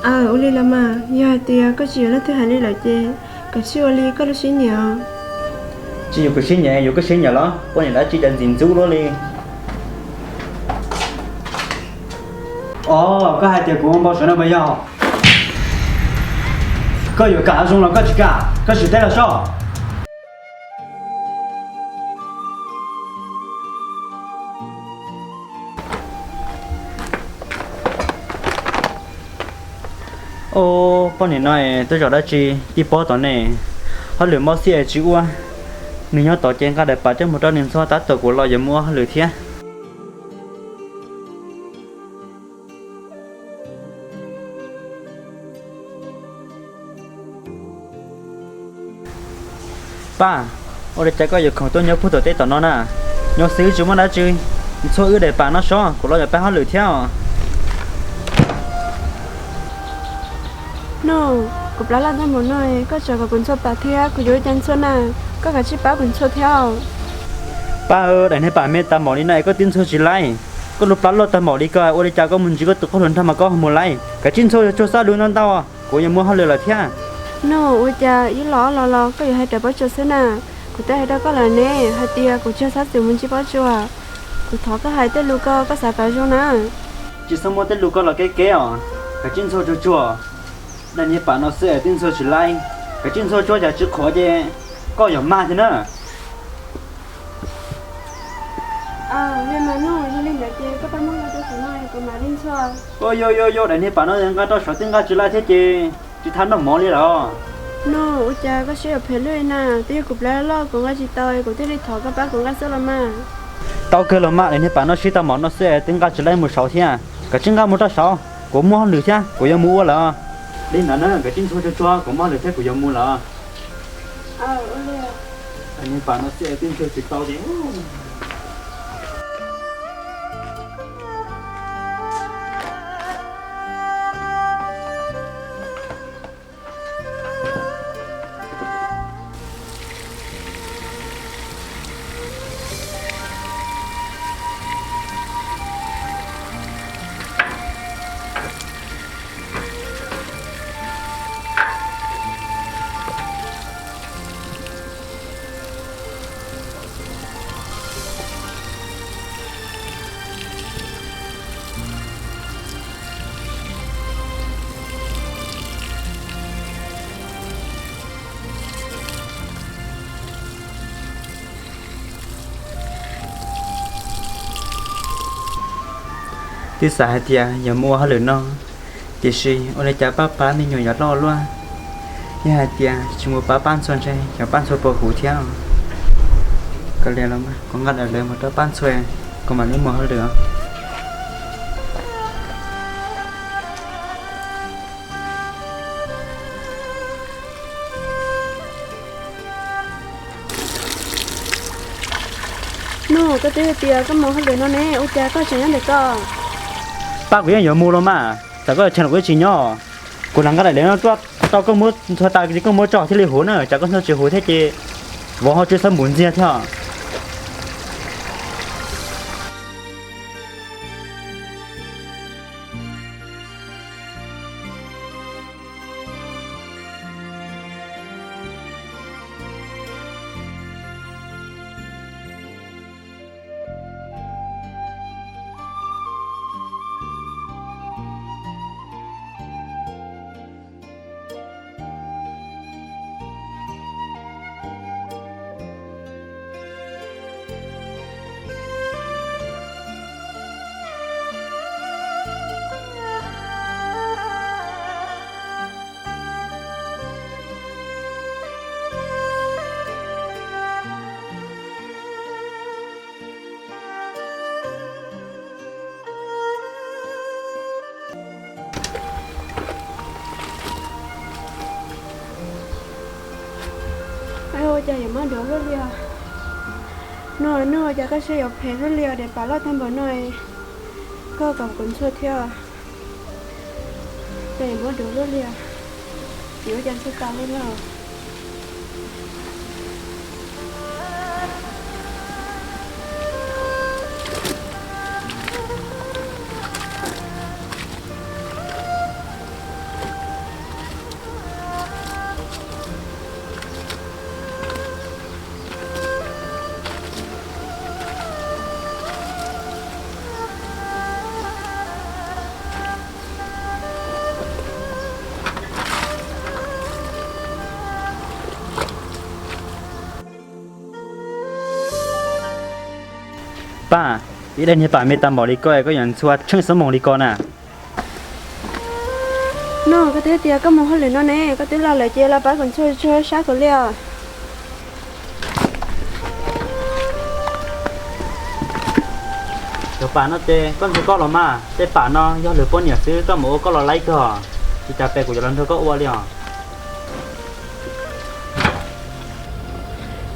Aw, ua li los mas, yog hais tias koj tsis yuav leej twg hais li lawm ces koj cia li ua li koj lub siab nyiam. Tsis yog kuv siab nyiam, yog koj siab nyiam los? Poj niam dab tsi cas ntxim ntxub luaj li. Os, koj hais tias kuv ua npau suav no puas yog? Koj yuav kam zoo los koj tsis kam, koj sim teb los sob. Os, poj niam no twb zaum dab tsi tib pob tod ne? Hauj lwm mob siab es tsis ua. Nws nyob tod ces nqa daim pam coj mus rau nws ntxhua, tab tom kuv los yuav mus ua hauj lwm thiab. Paj, ua li cas koj yuav khoom tuaj nyob puag tom teb tom no na? Nyob xwb tsis muaj dab tsi, ntxhua wb daim pam no sob, kuv los yuav peb hauj lwm thiab os. Nuj, kuv plab loj tag npaum no, koj tseem kom kuv ntxhua pam thiab, kuv yuav ua cas ntxhua na? Koj kav tsij pab kuv ntxhua thiab. Paj, daim niag pam me tag npaum li no es koj twb ntxhua tsis laib. Koj lub plab loj tag npaum li ko, ua li cas koj mus ntsib koj tus qauj hluas nraug mas koj ho mus laib? Kav tsij ntxhua tsuag xab lub ntau ntau, kuv yuav mus hauj lwm lawm thiab. Nuj, ua cas ib los los los koj yuav hais raws Pob Tsuas xwb na? Kuv twb hais rau koj lawm ne, hais tias kuv tsis xav txwm mus ntsib Pob Tsuas. Kuv thov koj hais tej lus ko koj xav kom zoo na. Tsis txhob muab tej lus ko los kev kev os, kav tsij ntxhua tsuag tsuag. Daim niag pam no xwb es twb ntxhua tsis laib, kav tsij ntxhua tsuag, yog tsis qhuav ces koj yog mag thiab na. Yog li ntawd ces koj pab muab nqa rau saum no kuv mam li ntxhua. Yog yog yog, daim niag pam no nqa rau saum twb nqa tsis laib thiab ces tsis tau noj mov li los. Nuj, ua cas koj siab yuav phem luaj li na? Twb yog kuv plab loj kuv nqa tsis tau, kuv thiaj li thov koj pab kuv nqa xwb los mas. Tau kawg los mas, daim niag pam no siab tag npaum no xwb twb nqa tsis laib mus saud thiab. Kav tsij nqa mus rau saud, kuv muaj hauj lwm thiab kuv yuav mus ua lawm. Li ntawd na, kav tsij ntxhua tsuag tsuag, kuv muaj hauj lwm thiab kuv yuav mus lawm. Daim niag pam no xwb twb ntxhua tsis tau li. Twb xav hais tias yog mus ua hauj lwm no, tiam sis ua li cas pab pab me nyuam yuav loj luaj. Yog hais tias tsis mus pab Paj Ntxhua ntshe yog Paj Ntxhua puas huv thiab. Kav liam los mas, kuv nqa daim lawv mus rau Paj Ntxhua, kuv mam li mus hauj lwm. Nuj, koj twb hais tias koj mus hauj lwm no ne, ua cas koj tseem nyob ntawm ko? Paj, kuv yeej yuav mus los mas, txawm koj tsis los kuv yeej tsis nyob. Kuv lam nqa daim lawv no tuaj rau koj muab ntxhua tas ces koj muab tso thiaj li huv na, tsam koj ntxhua tsis huv thiab ces vauv ho tsis txhob mus ntxiag thiab. Ua cas yuav mob duav luaj li os? Nuj, nuj, ua cas koj siab yuav phem luaj li os, daim pam loj tag npaum no, koj kom kuv ntxhua thiab. Cas yuav mob duav luaj li os, yuav ua cas ntxhua tas li no. Paj, ib daim niag pam me tag npaum li koj, koj yuav ntxhua tsheej xab moos li ko na. Nug, koj twb tias koj mus hauj lwm no ne, koj twb los lawm ces los pab kuv ntxhua tsheej sab kuv li os. Cov pam no ces koj ntxhua koj los mas, tej pam no yog lwm poj niam xwb, koj mus ua koj los laib kawg, tsis tas pes kuv yuav los nrog koj ua li os.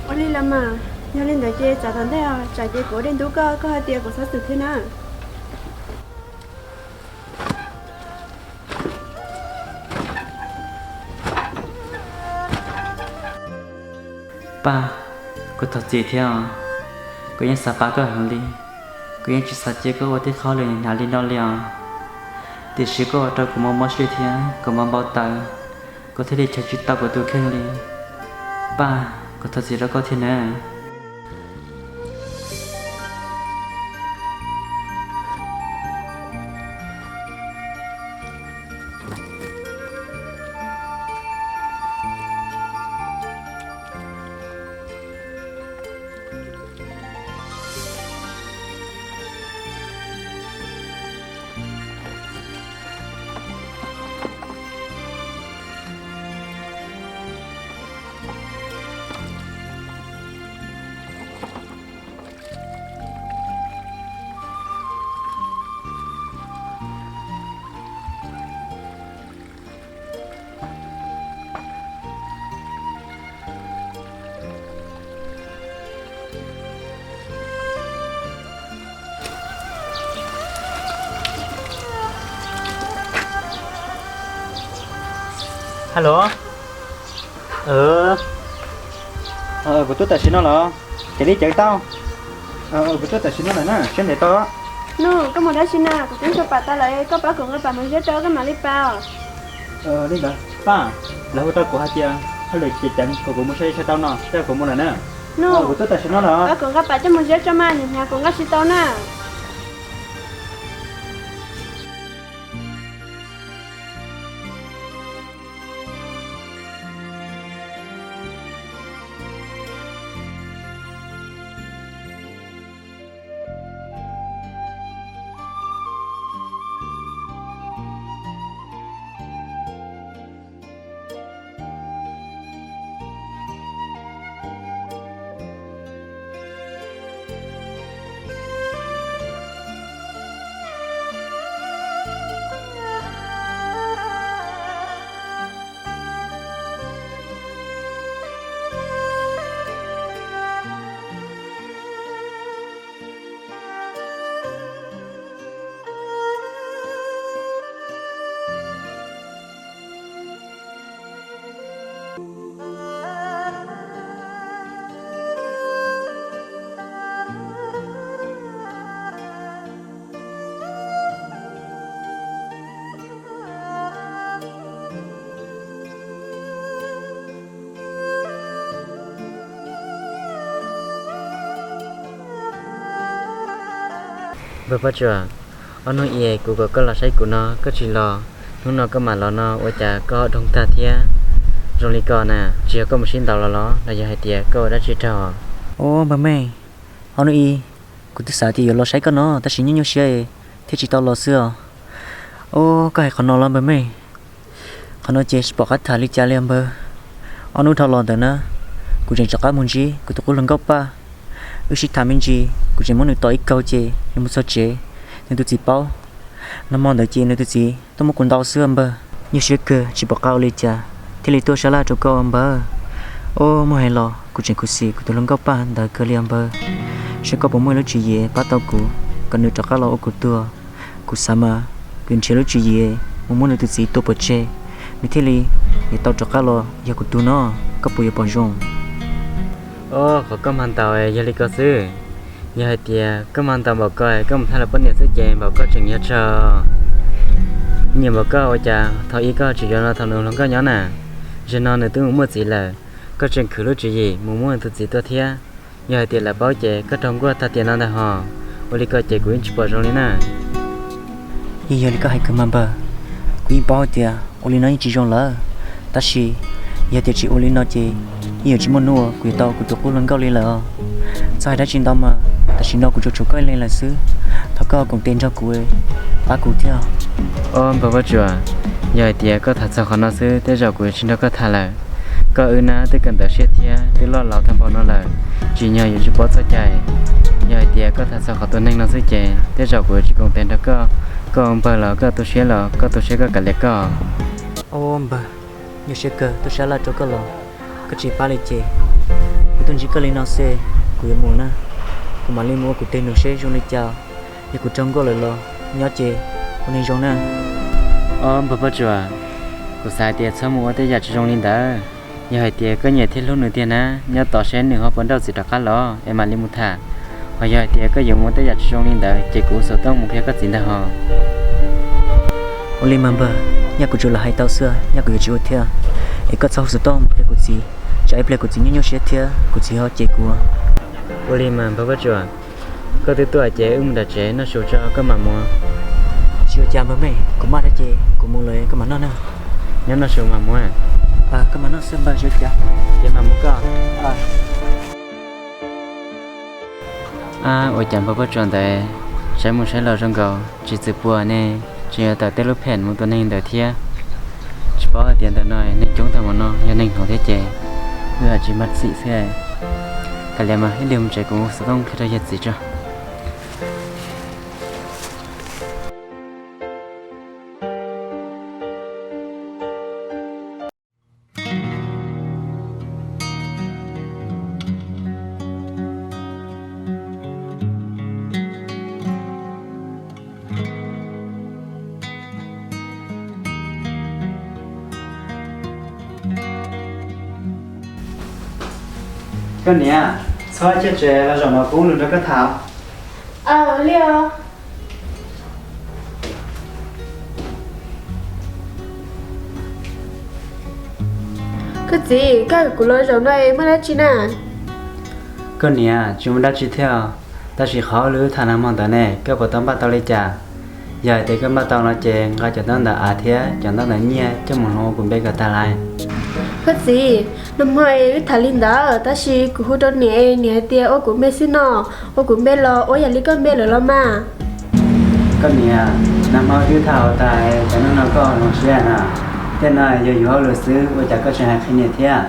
Ua li los mas, yog li ntawd ces txav tom ntej os, tsam ces kuv ua dej ntub koj, koj hais tias kuv xov xwm thiab na. Paj, kuv thov txim thiab os. Kuv yeej xav pab koj heev li. Kuv yeej tsis xav cia koj ua tej qhov lwm hnyav li no li os. Tiam sis koj ua rau kuv mob mob siab thiab kuv mob npau taws, kuv thiaj li cheem tsis tau kuv tus kheej li. Paj, kuv thov txim rau koj thiab nawb. Hello. Kuv tuaj tam sim no los? Cia li cawv tau. Kuv tuaj tam sim no lawm na, siab ntev tau. Nug, koj mus dab tsi na? Kuv twb ntxhua pam tau lawm, koj pab kuv nqa pam mus ziab rau koj mam li pab os. Li ntawd Paj, lawv hu tau kuv hais tias hauj lwm ces ceev kom kuv mus saib saib tau no, ces kuv mus lawm na. Nug, kuv tuaj tam sim no lawm. Pab kuv nqa pam coj mus ziab tso mas, nim hnyav kuv nqa tsis tau na. Npawg Paj Tsuam, ob hnub i kuv kom koj los saib kuv no koj tsis los, hnub no koj mam los no ua cas koj ho doog tag thiab? Zoo li ko na, tsis yog koj mus sib ntaus los los los yog hais tias koj ua dab tsi raug? Ub npawg Meej, ob hnub i kuv twb xav tias yuav los saib koj no tab sis nyuaj nyuaj siab thiaj tsis tau los xwb os. Ub, koj hais qhov no los npawg Meej? Qhov no ces tsis pom qab tham li cas li os npawg. Ob hnub dhau los ntawd na, kuv tseem rov qab mus ntsib kuv tus qub hluas nkauj Paj. Wb sib tham me ntsis, kuv tseem muab nws tom ib kaug ces nws mus txog tsev, nws tus txiv paub. Nag hmo ntawd ces nws tus txiv tuaj muab kuv ntaus xwb npawg. Nyuaj siab kawg tsis pom qab ua li cas thiaj li tuaj sab laj rau koj npawg. Ub, muab hais los kuv tseem khuv xim kuv tus hluas nkauj Paj ntawd kawg li os npawg. Saib koj puas muaj lub tswv yim pab tau kuv kom nws rov qab los ua kuv tug. Kuv xav mas kuv nrhiav lub tswv yim mus muab nws tus txiv tua pov tseg, nws thiaj li yuav tau rov qab los yog kuv tug no, koj puas yuav pom zoo? Ub, qhov koj mag ntaus yog li ko xwb. Yog hais tias koj mag ntaus npaum ko koj mus thab lawv poj niam xwb ces npaum koj tseem yog tsawg. Nyiam npaum koj ua cas thaum ub koj tsis yuav los thaum nws hluas nkauj nyob na? Zaum no nws twb mus muaj txiv lawm, koj tseem khwv lub tswv yim mus muab nws tus txiv tua thiab. Yog hais tias lawv paub ces koj raug nkuaj tag tiam no ntag hos. Ua li ko ces kuv yeej tsis pom zoo li na. Yeej yog li koj hais kawg mas npawg, kuv yeej paub hais tias ua li no yeej tsis zoo lawm. Tab sis yog tias tsis ua li no ces yeej yuav tsis muaj hnub uas kuv yuav tau kuv tus qub hluas nkauj li lawm os. Txhob hais dab tsi ntau mas, Tam sim no kuv tsuas tshuav koj ib leeg lawm xwb, thov koj koom tes nrog kuv, pab kuv thiab. Ob npawg Pob Tsuas, yog hais tias koj tham txog qhov no xwb tej zaum kuv yuav tsis nrog koj tham lawm. Koj wb nab twb kawm ntawv siab thiab twb loj laus tag npaum no lawm, tsim nyog yuav tsis paub txoj cai. Yog hais tias koj tham txog qhov tua neeg no xwb ces tej zaum kuv yuav tsis koom tes nrog koj. Koj ua npawg los koj tu siab los koj tu siab koj kav liam koj. Ob npawg, nyuaj siab kawg, tuaj sab laj rau koj los koj tsis pab li ces kuv tuaj ntsib koj li no xwb, kuv yuav mus na. Kuv mam li mus ua kuv tes num seb zoo li cas. Yog kuv raug nkauj lawm los nyob ces ua neeg zoo na. Ob npawg Pob Tsuas, kuv xav hais tias txhob mus ua tej yam tsis zoo li ntawd. Yog hais tias koj nyiam thiab hlub nws tiag na, nyob tos seb nws ho puas nrauj txiv rov qab los es mam li mus tham. Ho yog hais tias koj yuav mus ua tej yam tsis zoo li ntawd ces kuv xov tooj mus qhia koj txiv ntag hos. Ua li mas npawg, nyaj kuv tsuas lam hais tau xwb, nyaj kuv yuav tsis ua thiab. Es koj txhob hu xov tooj mus qhia kuv txiv, tsam ib pliag kuv txiv nyuaj nyuaj siab thiab kuv txiv ho cem kuv. Ua li mas npawg Pob Tsuas, koj twb tuaj ces wb mus nram tsev noj su tso koj mam mus. Tsis ua cas npawg me, kuv maj thiab ces kuv mus lawm koj mam noj na. Nyob noj su mam mus. Koj mam noj xwb npawg, tsis ua cas. Ces mam mus koj. Ab, ua cas npawg Pob Tsuas ntawd saib mus saib los zoo nkaus tsis txwm puas ne, tseem yuav tawm tej lub phem mus tua neeg ntawd thiab. Tsis paub hais tias ntawm no neeg coob tag mus no yog neeg hluas thiab ces wb tsis mag txim xwb. Kav liam mas ib pliag mus tsev kuv xov tooj qhia rau yawg txiv tso. Koj niam, txhob cia tsev los zaum no kuv lus nrog koj tham. Li os. Koj txiv, koj hais kuv los zaum no es muaj dab tsi na? Koj niam, tsis muaj dab tsi thiab, tab sis qhov lwm tham nag hmo ntawd ne koj puas tau npaj tau li cas? Yog hais tias koj npaj tau no ces nqa cov ntaub ntawv av thiab cov ntaub ntawv nyiaj coj mus hloov ua kuv npe kom tag lais. Koj txiv, nag hmo es wb tham li ntawd tab sis kuv hu rau niam es niam hais tias ua kuv npe xwb no, ua kuv npe los ua yam li koj npe lawm los mas. Koj niam, nag hmo wb tham tag, cov neeg no koj zoo siab na. Tej no yog yus hauj lwm xwb ua cas koj tseem hais qhia niam thiab?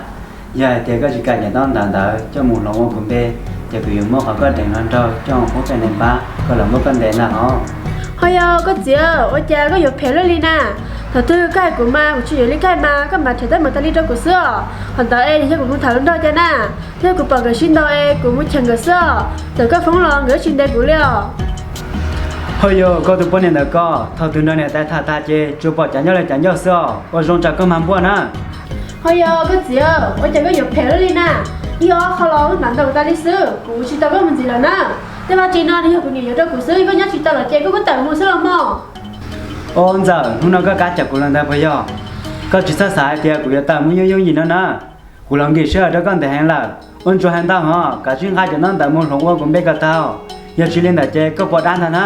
Yog hais tias koj tsis kam cov ntaub ntawv ntawd coj mus hloov ua kuv npe, ces kuv yuav muab qhov koj deev hluas nraug coj mus pub pem neeg pab kom lawv muab koj ntes ntag hos. Ho yog koj txiv, ua cas koj yuav phem luaj li na? Thaum twg koj hais kuv mas kuv tsis yuav li koj mas koj mam rhais teeb meem tas li rau kuv xwb os. Qhov ntawd es yog kuv mus tham hluas nraug cas na, thiab kuv pom nkawd sib ntaus es kuv mus cheem nkawd xwb os. Txawm koj foob los nkawd tsis ntes kuv li os. Ho yog koj tus poj niam ntawd koj, thaum twg nrog niam tais tham tag ces tsuas pom cav ncauj li cav ncauj xwb os, ua zoo tsam koj mag npuaj na. Ho yog koj txiv, ua cas koj yuav phem luaj li na? Ib ob qho los wb mam ntaus tas li xwb, kuv tsis tau koj mus ntxiv lawm na. Tej vaj tse no nws yog kuv niam yuav rau kuv xwb, koj nyob tsis tau lawm ces koj kuj tawm mus xwb los mog. Ob ntxawm, hnub no koj kav cawm kuv los ntag puas yog? Koj tsis txhob xav hais tias kuv yuav tawm mus yooj yooj yim no na. Kuv los nkim sij hawm rau koj ntev heev lawm, ua ntsuag heev ntau hos, kav tsij nqa cov ntaub ntawv mus hloov ua kuv npe kom tag. Yog tsis li ntawd ces koj pom dab ntag na.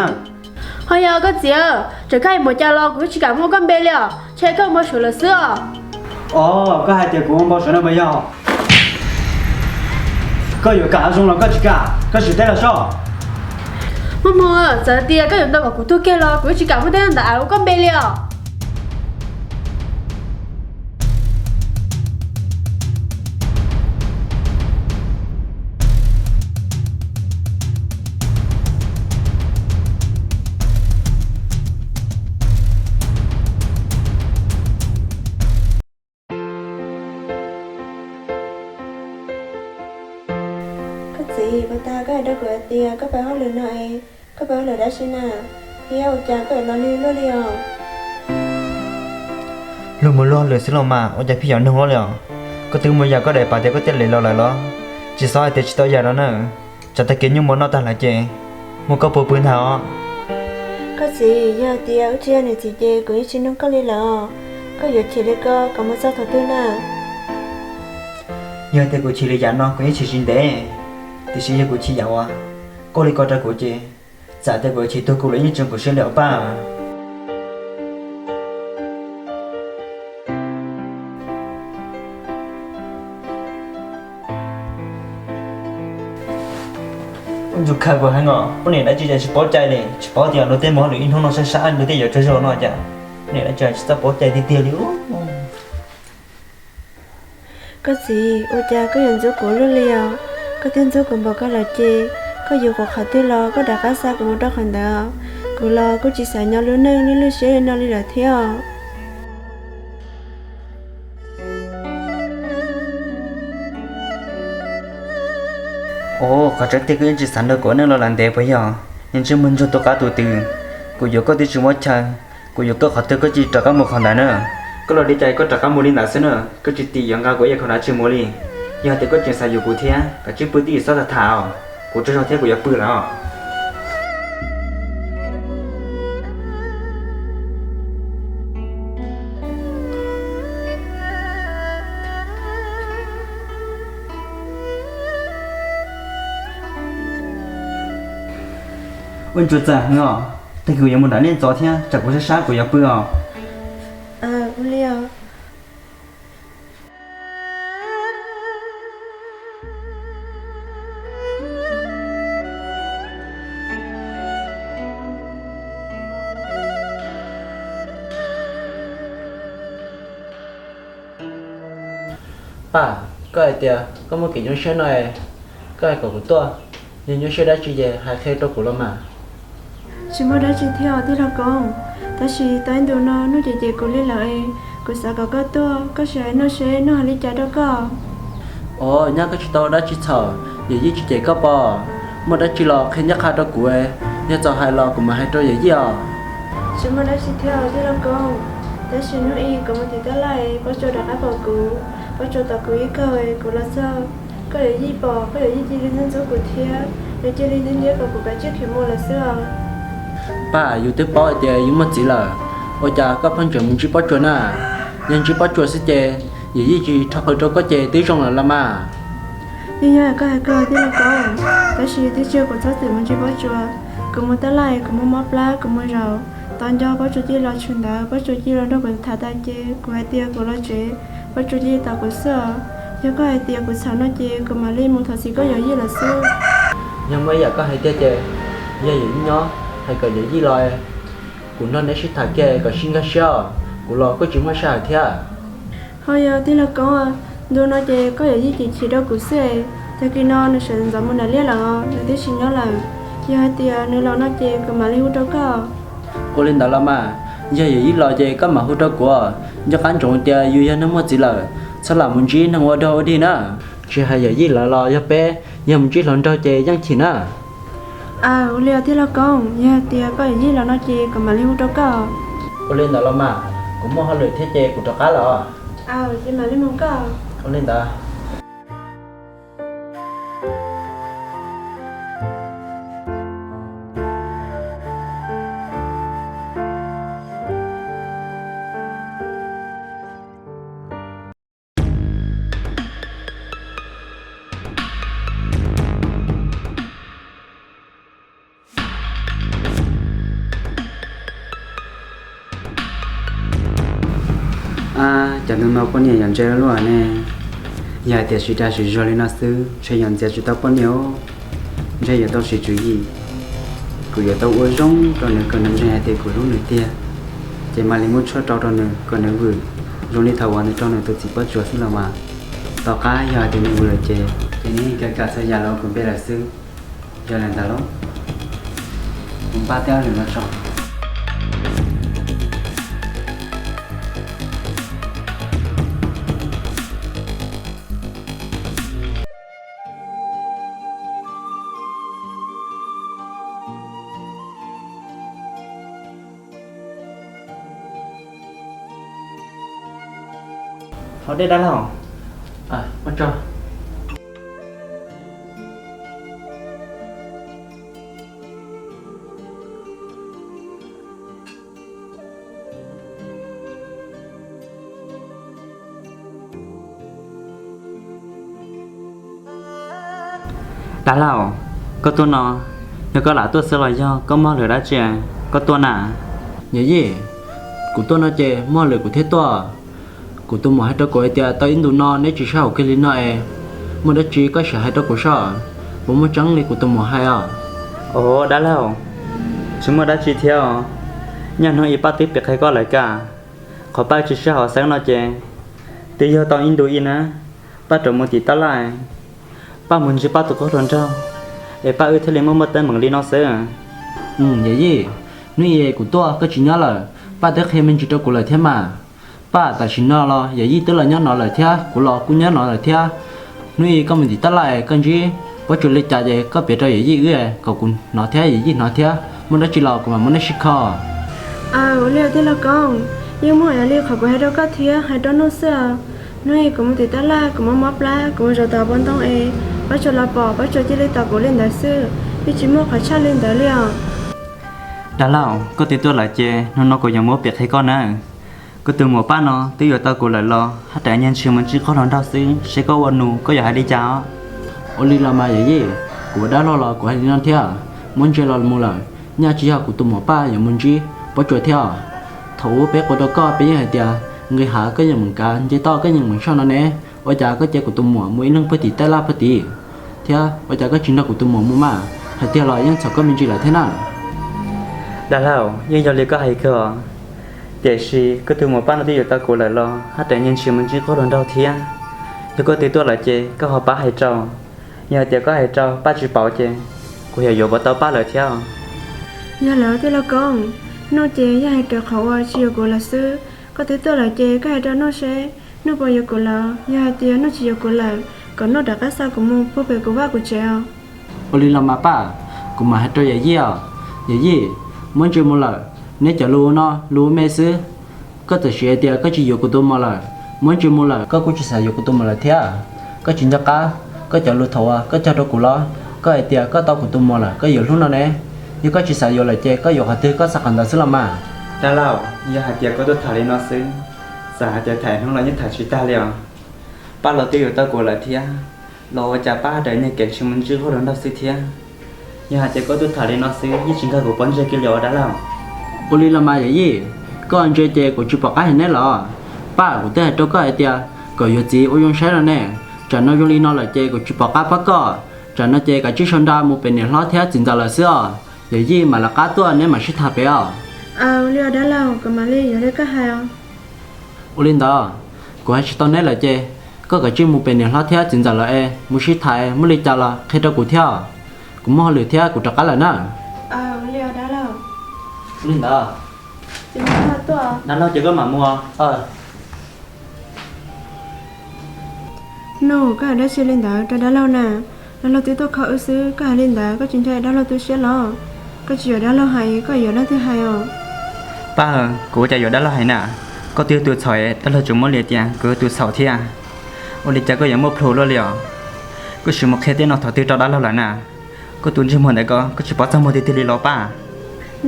Ho yog koj txiv, txawm koj hais mus cas los kuv tsis kam mus ua koj npe li os, ntshe koj ua npau suav lawm xwb os. Os, koj hais tias kuv ua npau suav no puas yog? Koj yuav kam zoo los koj tsis kam, koj sim teb los soj. Muaj muag, txawm tias koj yuav ntaus kom kuv tuag kiag los kuv tsis kam muab tej ntawv av ua koj npe li os. Koj txiv, puas tas koj hais rau kuv hais tias koj pab hauj lwm no es koj pab hauj lwm dab tsi na? Thiab ua cas koj yuav los lig luaj li os? Luag mus luag hauj lwm xwb los mas ua cas pheej yuav nug luaj li os? Koj twb muaj yam koj daim pam tias koj thiaj li los lawm los? Tsis txhob hais tias tsis tau yam no na. Tsam tag kis nyuj mov noj tag lawm ces muab koj pua pw ntag os. Koj txiv, yog hais tias wb tsis yog niam txiv ces kuv yeej tsis nug koj li lawm os. Koj yuav chim li ko kom mus txog thaum twg na? Yog tias kuv chim li yam no kuv yeej chim tsis ntev, tiam sis yog kuv chim yam uas koj li ko rau kuv ces txawm tias kuv chim tuag kuv los yeej tsis zoo kuv siab li os pab. Ntxuav khaws puas heev os, poj niam dab tsi cas tsis paub cai li, tsis paub tias luag tej muaj hauj lwm ib hnub no sab sab luag tej yuav tsaug zog no cas, poj niam dab tsi tsis txawj paub cai tiag tiag li. Koj txiv, ua cas koj yuav ntxub kuv luaj li os? Koj twb ntxub kuv npaum ko lawm ces koj yuav qhuav qhov twg los koj rov qab xa kuv mus rau qhov ntawd. Kuv los kuj tsis xav nyob lub neej lub lwj siab li no li lawm thiab os. Ua, qhov tseeb tiag koj yeej tsis xav nrog kuv ua neej los lawm ntev puas yog? Yeej tsis muaj ntsuag tus qab tus twg, kuv yuav koj twb tsis muaj chaw, kuv yuav koj qhov twg koj cia li rov qab mus qhov ntawd na. Koj los li cas koj rov qab mus li ntawd xwb na, koj tsis tim yuav nqa kuv ib yam khoom dab tsi mus li. Yog hais tias koj tseem xav yuav kuv thiab, koj cia li pw twj ywm txhob tham tham os, kuv tsaug zog thiab kuv yuav pw lawm os. Ua ntsuav txawm heev os, tag kis kuv yuav mus nram nej ntxov thiab, tsam kuv sab sab kuv yuav pw os. Ua li os. Paj, koj hais tias koj muaj kev nyuaj siab no es, koj hais kom kuv tuaj, yog nyuaj siab dab tsi ces hais qhia rau kuv los mas. Tsis muaj dab tsi thiab os tij laug Koob, tab sis tau ib ntus no Nuj cem cem kuv li lawm es kuv xav kom koj tuaj, koj sim hais Nuj seb Nuj hais li cas rau koj. Os, nyab koj tsis tau dab tsi txhaum, yawm yij tsis cem koj pob. Muaj dab tsi los qhia ncaj qha rau kuv, yog txaus hais los kuv mam hais rau yawm yij os. Tsis muaj dab tsi thiab os tij laug Koob, tab sis hnub ib kuv mus tim tab laj, Pob Tsuas rov qab pom kuv. Pob Tsuas tos kuv ib zaug, kuv los txog, koj yawm yij pom, koj yawm yij cia li ntxub ntxub kuv thiab, nws cia li ntxias ntxias kom kuv kav tsij khiav mus lawm xwb os. Paj, yus twb paub hais tias yus muaj txiv lawm, ua cas koj pheej tseem mus ntsib Pob Tsuas na? Yog ntsib Pob Tsuas xwb ces yawm yij tsis rho qws rau koj ces twb zoo lawm los mas. Yeej yog koj hais kawg tij laug Koob, tab sis twb tsis yog kuv txhob txwm mus ntsib Pob Tsuas. Kuv mus tab laj, kuv mus mob plab, kuv mus zaum, tos nco Pob Tsuas cia li los tshwm ntawd, Pob Tsuas cia li los nrog kuv tham tas ces kuv hais tias kuv los tsev, Pob Tsuas cia li tos kuv xwb os. Yog koj hais tias kuv txhaum no ces kuv mam li mus thov txim koj yawm yij lawm xwb. Yog muaj ib yam koj hais tiag ces, yog yawm yij nyob, hais kom yawm yij los, kuv nrog neb sib tham kiag kom sib nkag siab os, kuv los kuj tsis muaj sij hawm thiab. Ho yog tij laug Koob, ntu no ces koj yawm yij chim chim rau kuv xwb, tag kis no nws sawv ntxov mus nram liaj lawm os, nws twb tsis nyob lawm. Yog hais tias nws los no ces kuv mam li hu rau koj. Ua li ntawd los mas, yog yawm yij los ces koj mam hu rau kuv, nco qab ntsoov tias yus yog neeg muaj txiv lawm, txhob lam mus ntsib neeg ua dog ua dig na. Tsis hais yawm yij lawv los yog peb, yog mus ntsib hluas nraug ces yeej chim na. Aw, ua li os tij laug Koob, yog hais tias koj yawm yij los no ces kuv mam li hu rau koj. Ua li ntawd los mas, kuv muaj hauj lwm thiab ces kuv rov qab lawm. Aw, ces mam li mus koj. Ua li ntawd. Ab, cov ntu no poj niam yuav ntse luaj ne. Yog hais tias siv dag siv zog li no xwb ntshe yuav ntxias tsis tau poj niam os. Ntshe yuav tau siv tswv yim, kuv yuav tau ua zoo rau nws kom nws ntseeg hais tias kuv hlub nws tiag, ces mam li muab tshuaj rau rau nws kom nws vwm zoo li thaum uas nws rau nws tus txiv Pob Tsuas xwb los mas. Tom qab yog hais tias nws vwm lawm ces, ces nws yeej kam kam txhua yam los ua kuv npe lawm xwb. Yog li ntawd lauj, kuv npaj tej hauj lwm no tso. Haus dej dab laug. Dab laug, koj tuaj no, yog koj lam tuaj xwb los yog koj muaj hauj lwm dab tsi koj tuaj na? Yawm yij, kuv tuaj no ces muaj hauj lwm kuv thiaj tuaj. Kuv tus muam hais rau kuv hais tias tau ib ntus no neb tsis sib haum kiag li no es, muaj dab tsi koj sim hais rau kuv soj. puas muaj tseeb li kuv tus muam hais os? Os dab laug, tsis muaj dab tsi thiab os. Nyob hnub ib Paj twb piav qhia koj lawm kag. Qhov Paj tsis sib haum xeeb no ces twb yog tau ib ntu ib na, Paj rov mus tim tab laj, Paj mus ntsib Paj tus qub hluas nraug, es Paj wb thiaj li muaj muaj teeb meem li no xwb. Yawm yij, hnub ib kuv tuaj koj tsis nyob lawm, Paj twb qhia me ntsis rau kuv lawm thiab mas. Paj, tam sim no los yawm yij twb los nyob no lawm thiab kuv los kuj nyob no lawm thiab. Hnub ib koj mus tim tab laj koj ntsib pob tsuas li cas ces koj piav rau yawm yij wb kom kuv hnov thiab yawm yij hnov thiab, muaj dab tsi los kuv mam muab neb sib kho. Aw, ua li tij laug Koob, yeej muaj ib yam li qhov kuv hais rau koj thiab hais rau Nuj xwb os. Hnub ib kuv mus tim tab laj, kuv mob mob plab, kuv mus zaum tom pob ntoo es pob tsuas los pom, pob tsuas cia li tom kuv li ntawd xwb, yeej tsis muaj qhov tshaj li ntawd li os. Dab laug, koj twb tuaj lawm ces hnub no kuv yuav muab piav qhia koj na. Koj tus muam Paj no twb yuav tau kuv lawm los haj tseem nyiag ntshis mus ntsib qub hluas nraug xwb, seb koj ua nus koj yuav hais li cas os? Ua li los mas yawm yij, kuv ua dab laug los kuv hais li no thiab, muab ntsia los mus lawm, nyaj tsis yog kuv tus muam Paj yuav mus ntsib pob tsuas thiab os. Thaum ub peb qhuas rau koj peb yeej hais tias nqis hav koj yeej meem kav nce toj koj yeej meem soj no ne, ua cas koj cia kuv tus muam mus ib leeg puag tim tab laj puag tim, thiab ua cas koj tsis nrog kuv tus muam mus mas? Hais tiag los yeej txhaum koj me ntsis lawm thiab na. Dab laug, yeej yog li koj hais kawg os. Tiam sis koj tus muam Paj no twb yuav tau kuv lawm los haj tseem nyiag ntshis mus ntsib qub hluas nraug thiab. Yog koj twb tuaj lawm ces koj ho pab hais rau. Yog hais tias koj hais rau Paj tsis paub ces kuv yog yuav puas tau Paj lawm thiab. Yog lawm tij laug Koob, Nuj ces yog hais rau qhov uas tsis yuav kuv lawm xwb. Koj twb tuaj lawm ces koj hais rau Nuj seb Nuj puas yuav kuv lawm. Yog hais tias Nuj tsis yuav kuv lawm, kom Nuj rov qab xa kuv mus puag pem kuv vaj kuv tsev os. Ua li los mas Paj, kuv mam hais rau yawm yij os. Yawm yij, muab ntsia mus lawm, neb cov lus no lus me xwb. Koj txawm siv hais tias koj tsis yuav kuv tus muam lawm, muab ntsia mus lawm koj kuj tsis xav yuav kuv tus muam lawm thiab. Koj tsis nco qab koj cov lus thaum uas koj cog rau kuv los, koj hais tias koj tau kuv tus muam lawm koj yuav hlub no ne. Yog koj tsis xav yuav lawm ces koj yuav qhov twg koj xav qhov ntawd xwb los mas. Dab laug, yog hais tias koj tuaj tham li no xwb, txawm hais tias tham hnub los yeej tham tsis tag li os. Paj los twb yuav tau kuv lawm thiab, los ua cas Paj rov nyiag kev ntshis mus ntsib qub hluas nraug xwb thiab. Yog hais tias koj tuaj tham li no xwb yeej tsis nkag kuv pob ntseg kiag li os dab laug. Ua li los mas yawm yij, koj ntsia ces kuv tsis pom qab hais neb los. Paj, kuv twb hais rau koj hais tias kom yuav txiv ua zoo saib no ne. Tsam no zoo li no lawm ces kuv tsis pom qab pab koj. Tsam no ces kav tsij sau nra mus pem niam hlob thiab txiv ntxawm lawm xwb os. Yawm yij mam lawv qab tuaj neb mam sib tham pem os. Aw, ua li os dab laug, kuv mam li yuav li koj hais os. Ua li ntawd, kuv hais tsis tau neb lawm ces koj kav tsij mus pem niam hlob thiab txiv ntxawm lawm es mus sib tham es muaj li cas los qhia rau kuv thiab. Kuv muaj hauj lwm thiab kuv rov qab lawm na. Ua li os dab laug. Ua li ntawd, dab laug ces koj mam mus. Nuj, koj hais dab tsi li ntawd rau dab laug na? Dab laug twb tuaj kho wb xwb, koj hais li ntawd koj tsis ntshai dab laug tu siab los? Koj tsis yuav dab laug hais koj yuav leej twg hais os? Paj, kuv ua cas yuav dab laug hais na? Koj twb yog tus txhaum, dab laug tseem muab liam tias kuv yog tus txhaum thiab. Ua li cas koj yuav muaj plhus luaj li os? Koj sim mus qhia tej no thaum twg rau dab laug lawm na? Koj tus ntsej muag ntawd ko koj tsis pov txaj muag tiag tiag li los Paj?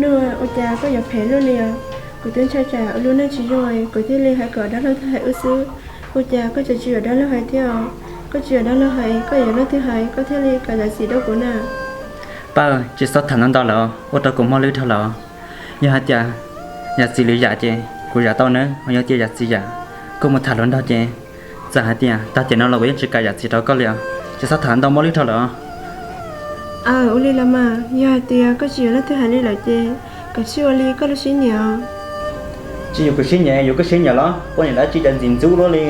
Nuj, ua cas koj yuav phem luaj li os? Kuv twb ntshai tsam ua lub neej tsis zoo kuv thiaj li hais kom dab laug thiaj hais wb xwb. Ua cas koj tseem tsis yuav dab laug hais thiab os? Koj tsis yuav dab laug hais koj yuav leej twg hais koj thiaj li kam zam txim rau kuv na? Paj, tsis txhob tham ntau ntau lawm, ua rau kuv mob lwb dhau lawm. Yog hais tias yam txim lwm yam ces kuv zam tau nawb, ho yog tias yam txim yam koj mus tham hluas nraug ces txawm hais tias tag tiam no los kuv yeej tsis kam zam txim rau koj li os. Tsis txhob tham ntau mob lwb dhau lawm. Aw, ua li los mas, yog hais tias koj tsis yuav leej twg hais li lawm ces koj sim ua li koj lub siab nyiam. Tsis yuav kuv siab nyiam, yuav koj siab nyiam los? Poj niam dab tsi cas ntxim ntxub luaj li.